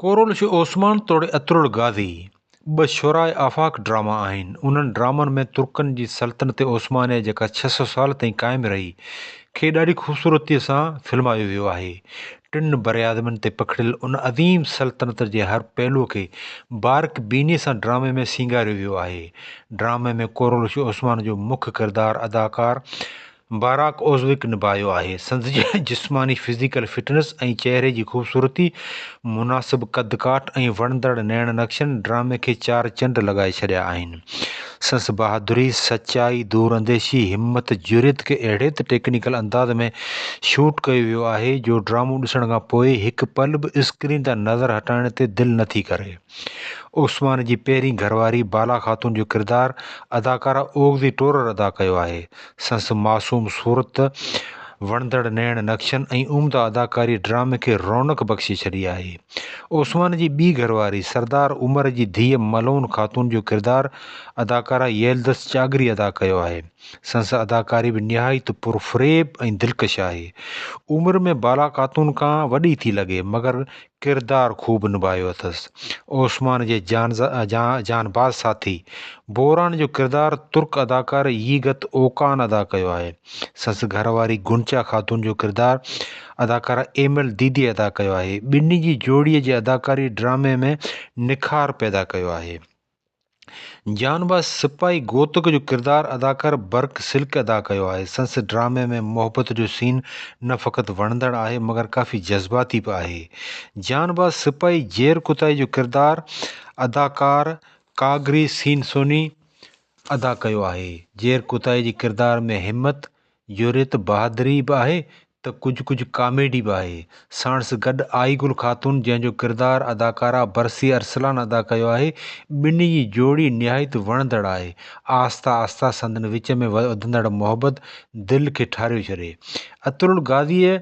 ڪورولش عثمان توڙي اطرل غازي ٻه شعراء آفاق ڊراما آهن. انهن ڊرامن ۾ ترڪن جي سلطنت عثمانيه جيڪا 600 سال تائين قائم رهي، کي ڏاڍي خوبصورتيء سان فلمايو ويو آهي. ٽن براعظمن تي پکڙيل ان عظيم سلطنت جي هر پهلوء کي بارڪ بينيء سان ڊرامي ۾ سينگاريو ويو آهي. ڊرامي ۾ ڪورولش عثمان جو مک ڪردار اداڪار باراڪ اوزوڪ نڀايو آهي. سندس جسماني فزيڪل فٽنس ۽ چهري جي خوبصورتي، مناسب قد ڪاٺ ۽ وڻندڙ نيڻ نقشن ڊرامي کي چار چنڊ لڳائي ڇڏيا آهن. سندس بهادري، سچائي، دور انديشي، همت، جرئت کي اهڙي ته ٽيڪنيڪل انداز ۾ شوٽ ڪيو ويو آهي جو ڊرامو ڏسڻ کان پوء هڪ پل به اسڪرين تان نظر هٽائڻ تي دل نه ٿي ڪري. عثمان جي پهرين گهرواري بالا خاتون جو ڪردار اداڪاره اوغزي ٽورر ادا ڪيو آهي. سندس معصوم صورت، وڻندڙ نيڻ نقشن ۽ عمده اداڪاريء ڊرامي کي رونق بخشي ڇڏي آهي. عثمان جي ٻي گهرواري سردار عمر جي ڌيء ملعون خاتون جو ڪردار اداڪاره يلدز چاگري ادا ڪيو آهي. سندس اداڪاري به نهايت پرفريب ۽ دلڪش آهي. عمر ۾ بالا خاتون کان وڏي ٿي لڳي، مگر ڪردار خوب نڀايو اٿس. عثمان جي جانباز ساٿي بوران جو ڪردار ترڪ اداڪار ييگت اوڪان ادا ڪيو آهي. سندس گهر واري گنچا خاتون جو ڪردار اداڪاره ايمل ديدي ادا ڪيو آهي. ٻنهي جي جوڙي جي اداڪاري ڊرامي ۾ نکار پيدا ڪيو آهي. جانباز سپاهي گوتڪ جو ڪردار اداڪار برڪ سلڪ ادا ڪيو آهي. سندس ڊرامي ۾ محبت جو سين نه فقط وڻندڙ آهي مگر ڪافي جذباتي به آهي. جانباز سپاهي جير ڪتائي جو ڪردار اداڪار ڪاگري سين سوني ادا ڪيو آهي. جير ڪتائي جي ڪردار ۾ همت، جرئت، بهادري به آهي ته ڪجهه ڪجهه ڪاميڊي به آهي. ساڻس گڏ آئي گل خاتون جنهن جو ڪردار اداڪاره برسي ارسلان ادا ڪيو آهي، ٻنهي جي جوڙي نهايت وڻندڙ آهي. آهسته آهسته سندن وچ ۾ وڌندڙ محبت دل کي ٺاريو ڇڏي. اطرل غازيء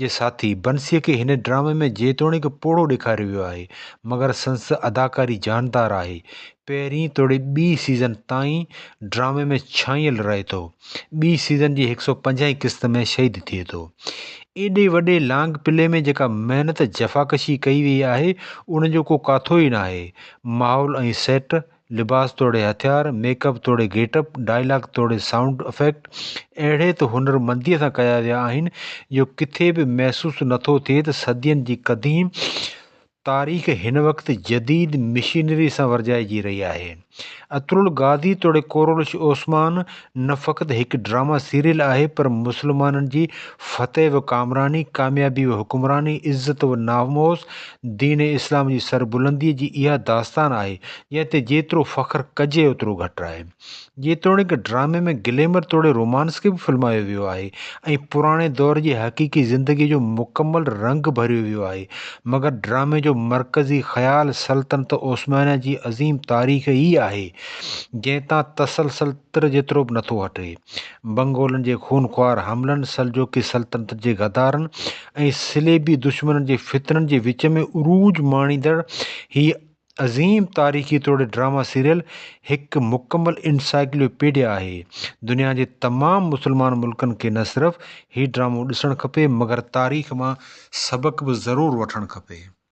جي ساٿي بنسيء کي هن ڊرامي ۾ جيتوڻيڪ پوڙهو ڏيکاريو ويو آهي، مگر سندس اداڪاري جاندار آهي. پهرين توڙي ٻي سيزن تائين ڊرامي ۾ ڇانيل رهي ٿو. ٻي سيزن جي هڪ سئو پنجاهين قسط ۾ شهيد ٿئي ٿو. ايڏي وڏي لانگ پلي ۾ جيڪا محنت جفاڪشي ڪئي ويئي آهي ان جو ڪو ڪاٿو ئي ناهي. ماحول ۽ سيٽ، لباس توڙي هٿيار، ميڪ اپ توڙي گيٽ اپ، ڊائلاگ توڙي سائونڊ افيڪٽ اهڙي ته هنرمنديء سان ڪيا ويا آهن جو ڪٿي به محسوس نٿو ٿئي ته صدين جي قديم تاريخ هن وقت جديد مشينري سان ورجائجي رهي آهي. اطرل غازي توڙي ڪورولش عثمان نه فقط هڪ ڊراما سيريل آهي پر مسلمانن جي فتح و ڪامراني، ڪاميابي و حڪمراني، عزت و ناموس، دين اسلام جي سربلنديء جي اها داستان آهي جنهن تي جيترو فخر ڪجي اوترو گهٽ آهي. جيتوڻيڪ ڊرامي ۾ گليمر توڙي رومانس کي به فلمايو ويو آهي ۽ پراڻي دور جي حقيقي زندگيء جو مڪمل رنگ ڀريو ويو آهي، مگر ڊرامي جو مرڪزي خيال سلطنت عثمانيه جي عظيم تاريخ ئي آهي، جنهن تان تسلسل تر جيترو به نٿو هٽي. منگولن جي خونخوار حملن، سلجوقي سلطنت جي غدارن ۽ صليبي دشمنن جي فتنن جي وچ ۾ عروج ماڻيندڙ هيء عظيم تاريخي توڙي ڊراما سيريل هڪ مڪمل انسائيڪلوپيڊيا آهي. دنيا جي تمام مسلمان ملڪن کي نه صرف هي ڊرامو ڏسڻ کپي مگر تاريخ مان سبق به ضرور وٺڻ کپي.